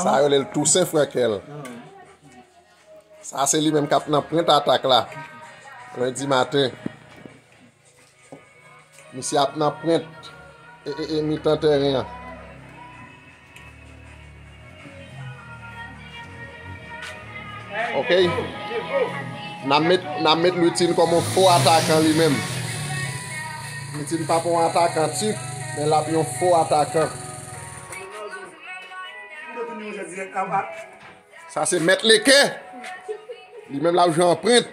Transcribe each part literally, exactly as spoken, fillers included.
Sa yo rele l Toussaint Frankel. Sa se li menm k ap nan pwent atak la. Lendi maten. Misye ap nan pwent e, e, e mitan tèren an. Ok. N ap met, n ap met Lutin kòm yon fo atakan li menm. Lutin pa pou yon atakan tip, men l ap yon fo atakan. Sa se Mèt Leke. Li menm l ap jwe anprent.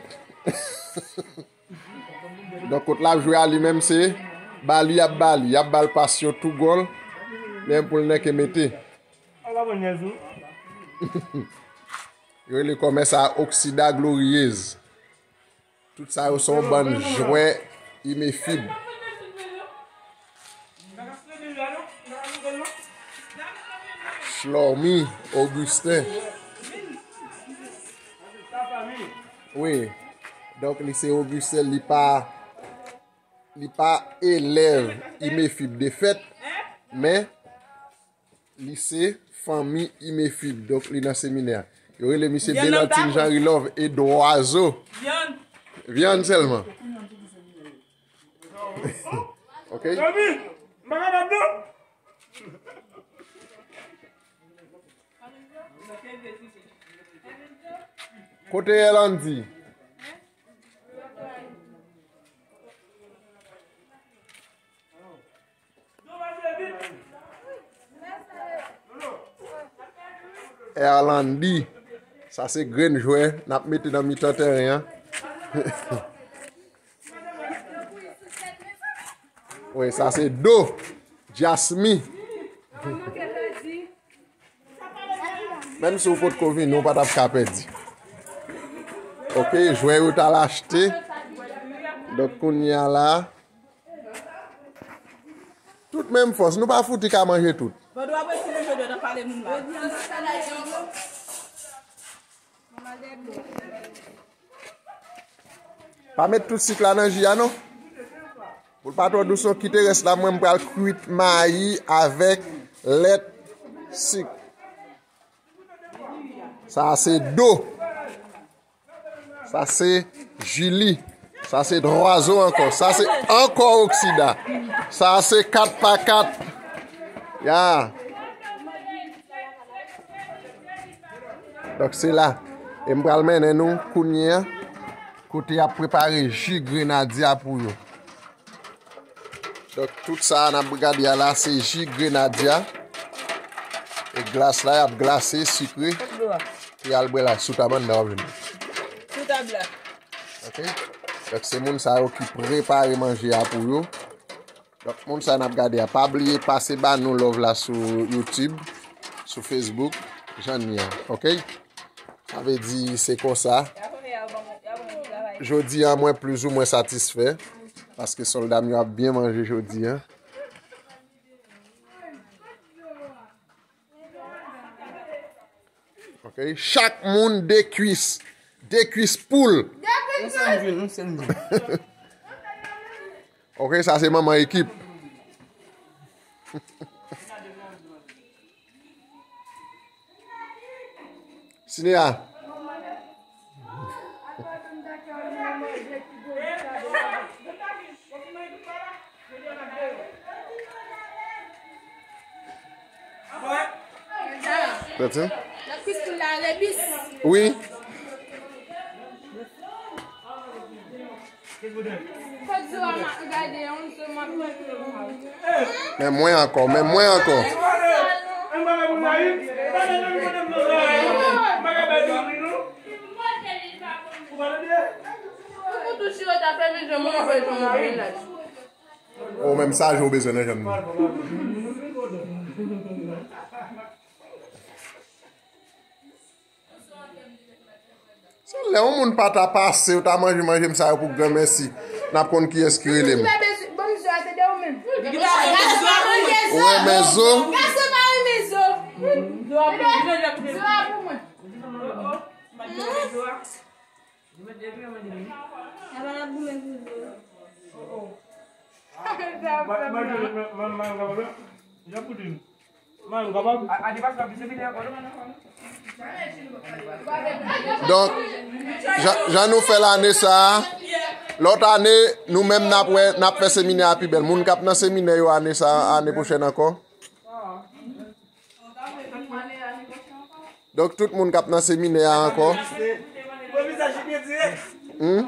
Donk, kot l ap jwe a, li menm se ba li y ap ba li. Y ap ba l pas yo tou gòl. Li menm pou l nèke mete. Yo rele kòmè sa Oksida Glorieuse. Tout sa yo se yon bann jwè imefib. Shlomy Augustin. Wi. Donk, li se Augustin, li pa, li pa elèv imefib de fèt, men li se fanmi imefib. Donk, li nan seminè. Yo rele misye Vyann nan Belantin tabou. Jean Rilove Edwazo. Vyann. Vyann sèlman. Ok. Fanmi, m pa kapab non. Kote Erlandy? Erlandy. Sa se grenn jwè n ap mete nan mitan tèren an. Wi, sa se Do. Jasmine. Menm si w potko vini, w pa t ap ka pèdi. Ok, jwè yo t al achte. Donk, kounye a la, tout menm fòs. Nou pa fouti ka manje tout. Vodou ap resi nou jodi nan pale moun la. Pa met tout sik la nan ji a, non. Pou l pa twò dous, non, kite rès la, mwen, m pral kwit mayi avèk lèt, sik. Sa se Do. Sa se Julie. Sa se Dwazo ankò. Sa se ankò Oksida. Sa se kat pa kat. Ya. Donk, se la. E m pral mennen nou kounye a kote y ap prepare ji grenadya pou yo. Donk, tout sa a n ap gade a la, se ji grenadya. E glas la, y ap glase, sikre. Pou y al bwè la, sou tab anndan w ap jwenn. Sou tab la. Ok? Donk, se moun sa yo ki prepare manje a pou yo. Donk, moun sa n ap gade a, pa bliye pase ba nou love la sou YouTube, sou Facebook, jan n ye a, ok? Sa vle di se konsa. Jodi a, mwen plizoumwen satisfè, paske sòlda m yo ap byen manje jodi a. Ok, chak moun de kwis. De kwis poul. Yon sèl vin, yon sèl vin. Ok, sa se manman ekip. Sineya. Tati? Wi. Men mwen ankò, men mwen ankò. Ou menm sa je w bezwen nan janm ni. Se lè yon moun pa ta pase, ou ta manje manje m sa yo pou granmèsi. N ap konn kiyès ki rele m. Bon, msye, a tande ou menm. Ou renmen zo? Gason pa renmen zo. Zo a pou mwen. Donk, jan, jan nou fè l ane sa a, lòt ane, nou menm n ap wè, n ap fè seminè a pi bèl. Moun k ap nan seminè yo ane sa a, ane pwochèn ankò. Donk, tout moun k ap nan seminè a ankò. Hmm?